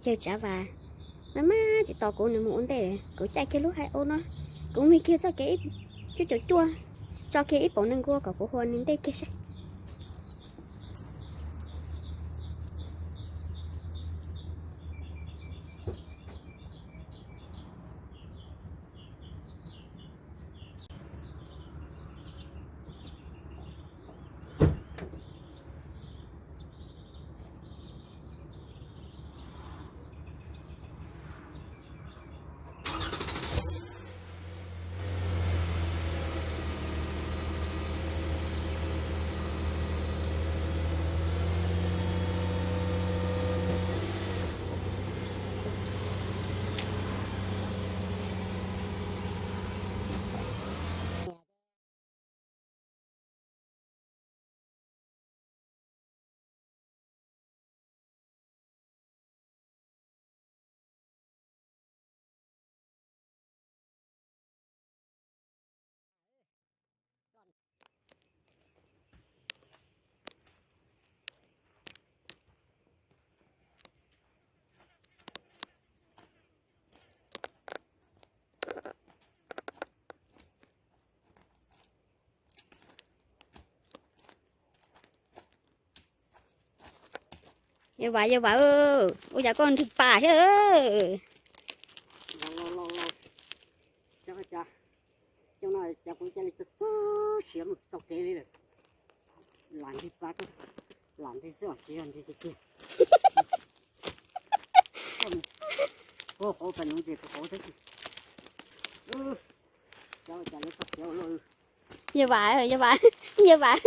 Yawg Tsav Vas mas mas tsis tos kuv nws mus ua ntej, kuv caij kiag lub hais ua no, kuv mus kiag txoj kev cuaj caum cuaj, tso kiag ib poom nees nkaum kom kuv hu ua nws ntej kiag saib. Yawg Vas, Yawg Vas, ua cas koj nrig pas thiab? Xyoo no cas kuv cia li txog txog siav mus txog kev li lawm. Lam nrig pas, lam nrig xwb tsis yog nrig tiag tiag. Kuv hauv pais nuv ntses kuv hauv thiab. Xyov cas lawv txog kev ua luaj. Yawg Vas, Yawg Vas, Yawg Vas,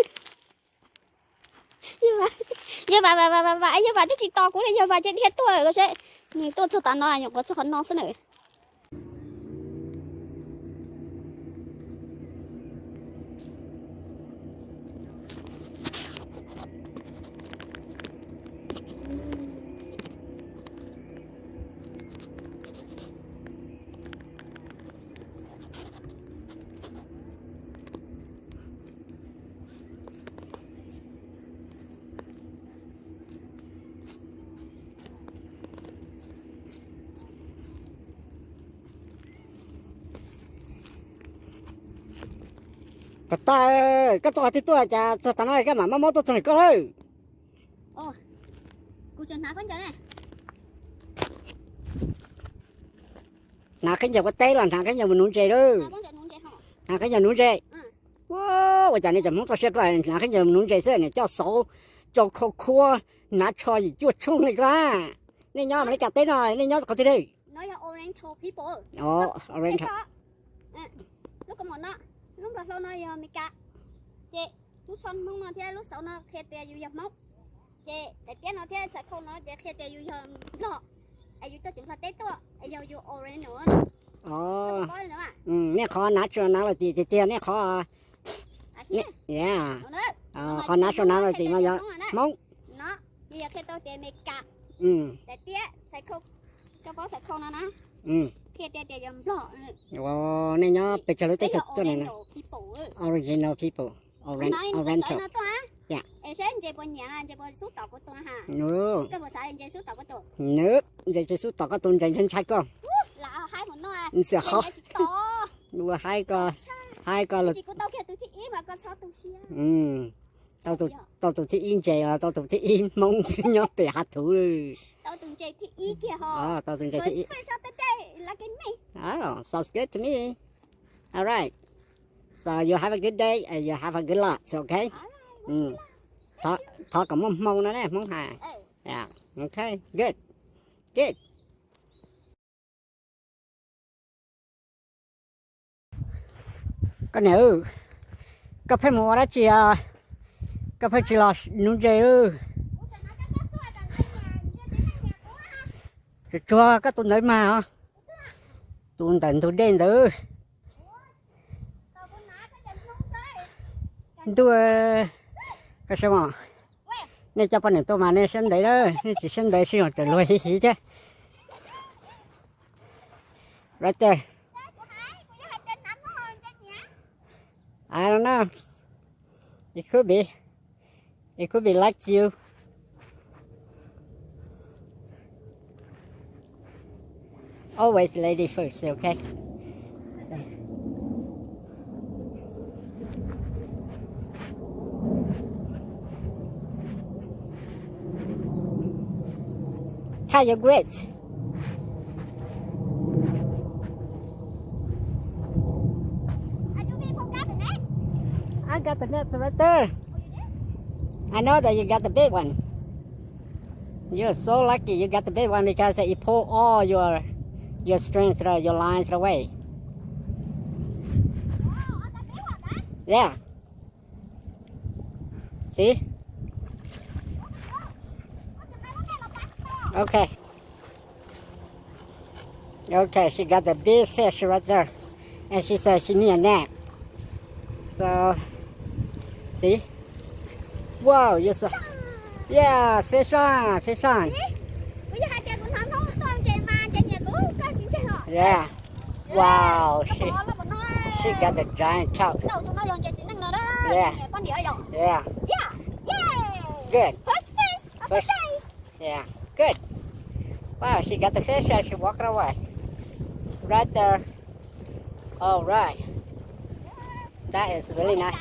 Yawg Vas, Yawg Vas, Yawg Vas, Yawg Vas twb tsis tos kuv li, Yawg Vas cia dhia tuaj lawm seb. Nws tuaj txog tav no nyuam qhuav txog qhov no xwb na. Koj tuaj qhov twg tuaj cas txog tav no koj mam mob mob tuaj txog ntawm koj lawm? Hnav khaub ncaws ua teb los hnav khaub ncaws mus nuv ntses lawm? Hnav khaub ncaws nuv ntses. Ua cas nej cov Hmoob toj siab koj hnav khaub ncaws mus nuv ntses xwb, nej coj xauv rau khau khuab, hnav tsho yim cuaj tshooj li koj. Nej nyob Amelikas teb no nej nyob qhov twg? Oriental. Lub kaus mom no, lub nplog hlau no yog Amelikas. Ces lub tsho Hmoob no thiab lub xauv no qhia tias yus yog Hmoob. Ces daim tiab no thiab txhais khau no ces qhia tias yus yog Nplog, es yus tuaj tim Nplog teb tuaj, es yog yus Oriental. Nej qhov national los tias tiag tiag, nej qhov, qhov national los tias no yog Hmoob. Ces yog qhia tau tias Amelikas. Daim tiab, txhais khau, koj paub txhais khau no na, qhia tias tias yog Nplog. Nej nyob pes tsawg lub teb chaws tuaj no? Oriental people. Oriental. Es saib ntses puas nyiam, ntses puas xub tom kuv tus ha? Koj puas xav ntses xub tom koj tus? Nws ntses tsis xub tom koj tus, ntses ntshai ntshai koj. Ntxim ho. Ua haib ko, haib ko los. Tau tus thib ib ntses los tau tus thib ib Hmoob nyob pem hav thuv. Tau tus ntses thib ib. Sounds good to me. All right. So you have a good day and you have a good luck, okay? Thov kom muaj hmoo no ne, Hmoob hais. Yeah, okay, good, good. Koj niam, koj pheej mus ua dab tsi? Koj pheej tsis los nuv ntses. Tsuag tsuag koj tus ntawd mas os, tus ntawm ntug dej ntawd. Ntuj, koj saib mas, nej coj poj niam tuaj mas nej siab ntev lawm, nej tsis siab ntev sib hos tseem luag hiv hiv thiab. Right there. I don't know. It could be. It could be like you. Always lady first, okay? Tie your grits. I got the net right there. I know that you got the big one. You're so lucky you got the big one because it pull all your your strings, uh, your lines away. Yeah. See? Okay. Okay, she got the big fish right there. And she said she need a nap. So, see? Whoa, you saw. Yeah, fish on, fish on. Yeah. Wow, she, she got the giant trout. Yeah. Yeah. Good. First. Yeah, good. Wow, she got the fish and she walked away. Right there. All right. That is really nice.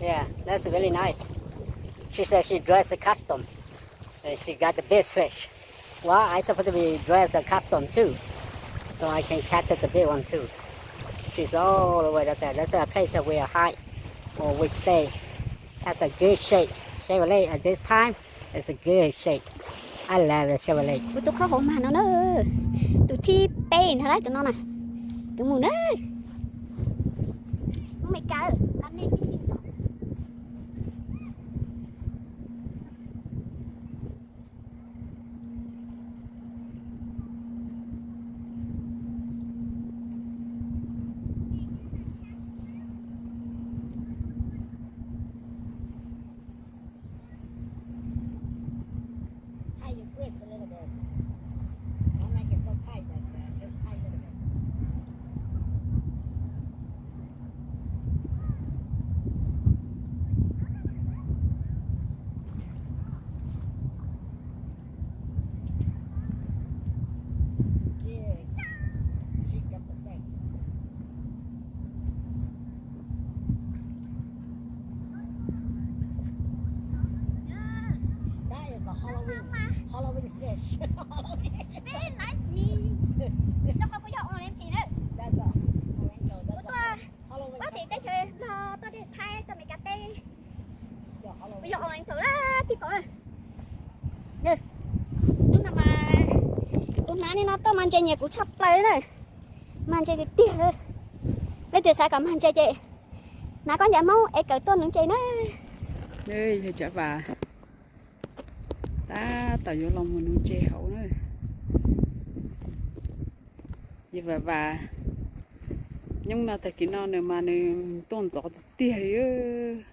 Yeah, that's really nice. She said she dressed a custom and she got the big fish. Well, I supposed to be dressed a custom too, so I can catch the big one too. She's all the way up there. That's a place that we are hide or we stay. That's a good shape. Chevrolet at this time is a good shape. I love the Chevrolet. Kuv tus qhov hauv mag no na, tus thib peb ntag lawm tus no na, tus mus na. Mus Meskas. Tie your grits a little bit. Don't make it so tight, but uh, just tie a little bit. Yes. She got the thing. That is a Halloween, Halloween fish. Halloween. Fish like me. Rau qhov kuv yog orange na. That's a orange. Kuv tuaj Halloween pab tim teb chaws los tuaj dej Thaib tuaj Meskas teb. Kuv yog orange lab tij pom. Hnub no mas kuv hnav li no tuaj mas ntses nyiam kuv tshaj plaws na. Mas ntses tiag tiag. Leej twg xav kom mas ntses ces hnav koj ncav Hmoob es kawm tuaj nuv ntses na. Yawg Tsav Vas tab tom yuav los mus nuv ntses hauv na. Yawg Vam Vas, nyob no tag kis no nws mas nws tuaj ntxov tiag tiag li.